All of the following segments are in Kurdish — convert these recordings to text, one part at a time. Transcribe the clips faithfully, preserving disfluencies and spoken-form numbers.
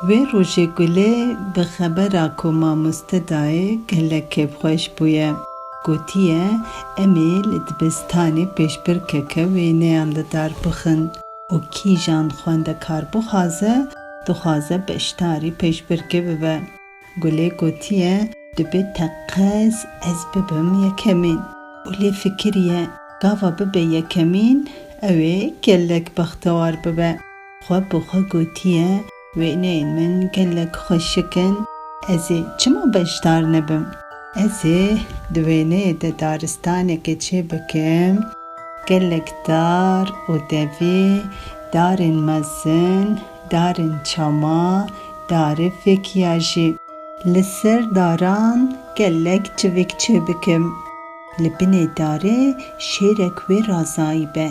Wê rojê Gulê bi xebera ku mamoste dayê gelek kêfxweş bûye. Gotiye, em ê li dibistanê pêşbirkeke wêneyan li dar bixin û kîjan xwendekar bixwaze, dixwaze beşdarî pêşbirkê bibe. Gulê gotiye, dibê teqez ez bibim yekemîn. Û lê fikiriye, gava bibe yekemîn, ew ê gelek bextewar bibe. Xwe bi xwe gotiye, wêneyên min gelek xweşik in, ez ê çima beşdar nebim? Ez ê di wêneyê de daristanekê çêbikim, gelek dar û devî, darên mezin, darên çama, darê fêkiya jî. Li ser daran gelek çivik çêbikim. Li binê darê şêrek wê razayî be.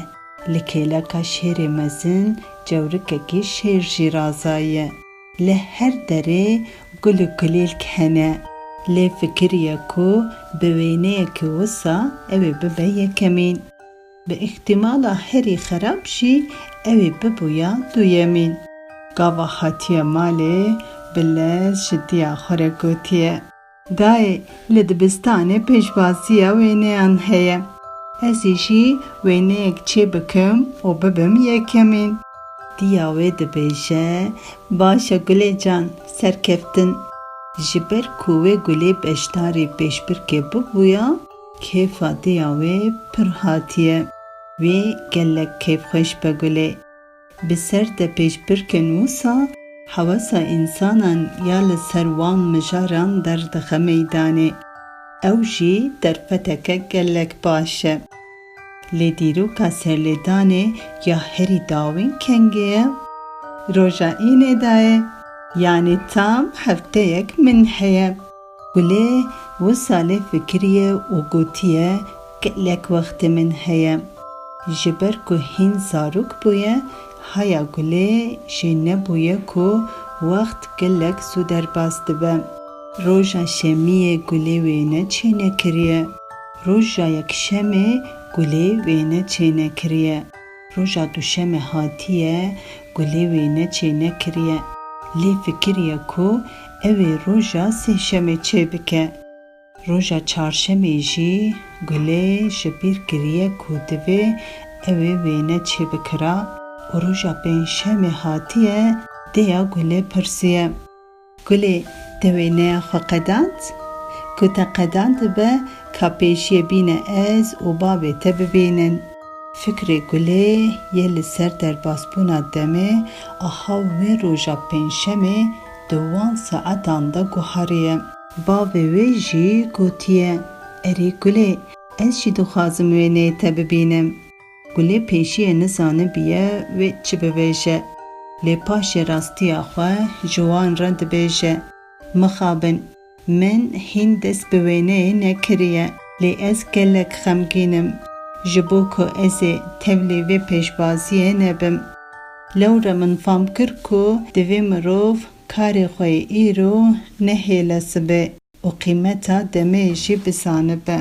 Li kêleka şêrê mezin cewrikekî şêr jî razayî ye. Li her derê gul û kulîlk hene. Lê fikiriye ku bi wêneyekî wisa ew ê bibe yekemîn. Bi îhtîmala herî xerab jî ew ê bibûya duyemîn. Gava hatiye malê, bi lez ji diya xwe re gotiye, dayê, li dibistanê pêşbaziya wêneyan heye. Ez ê jî wêneyek çêbikim û bibim yekemîn. Diya wê dibêje, baş e Gulê can, serkeftin. Ji ber ku wê Gulê beşdarî pêşbirkê bibûya, kêfa diya wê pir hatiye. Wê gelek kêfxweş be Gulê. Bi ser de pêşbirkên wisa hewesa însanan ya li ser wan mijaran derdixe meydanê. Ew jî derfeteke gelek baş e. Lê dîroka serlêdanê ya herî dawîn kengê ye? Roja înê de ye, yanî tam hefteyek min heye. Gulê wisa lê fikiriye û gotiye, gelek wextê min heye. Ji ber ku hîn zarok bûye, haya Gulê jê nebûye ku wext gelek zû derbas dibe. Roja şemiyê Gulê wêne çênekiriye. Roja yekşemê Gulê wêne çênekiriye. Roja duşemê hatiye, Gulê wêne çênekiriye. Lê fikiriye ku ew ê roja sêşemê çêbike. Roja çarşemê jî Gulê ji bîr kiriye ku divê ew ê wêne çêbikira û roja pêncşemê hatiye, dêya Gulê pirsiye, Gulê, te wêneya xwe qedand? Ku te qedandibe, ka pêşiyê bîne ez û bavê te bibînin. Fikrê Gulê yê li ser derbasbûna demê aha wê roja pêncşemê di wan saetan de guheriye. Bavê wê jî gotiye, erê Gulê, ez jî dixwazim wêneyê te bibînim. Gulê pêşiyê nizanibiye wê çi bibêje. Lê paşê rastiya xwe ji wan re dibêje, mixabin, min hîn dest bi wêneyê nekiriye, lê ez gelek xemgîn im, ji bo ku ez ê tevlî vê pêşbaziyê nebim. Lewre min fam kir ku divê mirov karê xwe yê îro nehêle sibê û qîmeta demê jî bizanibe.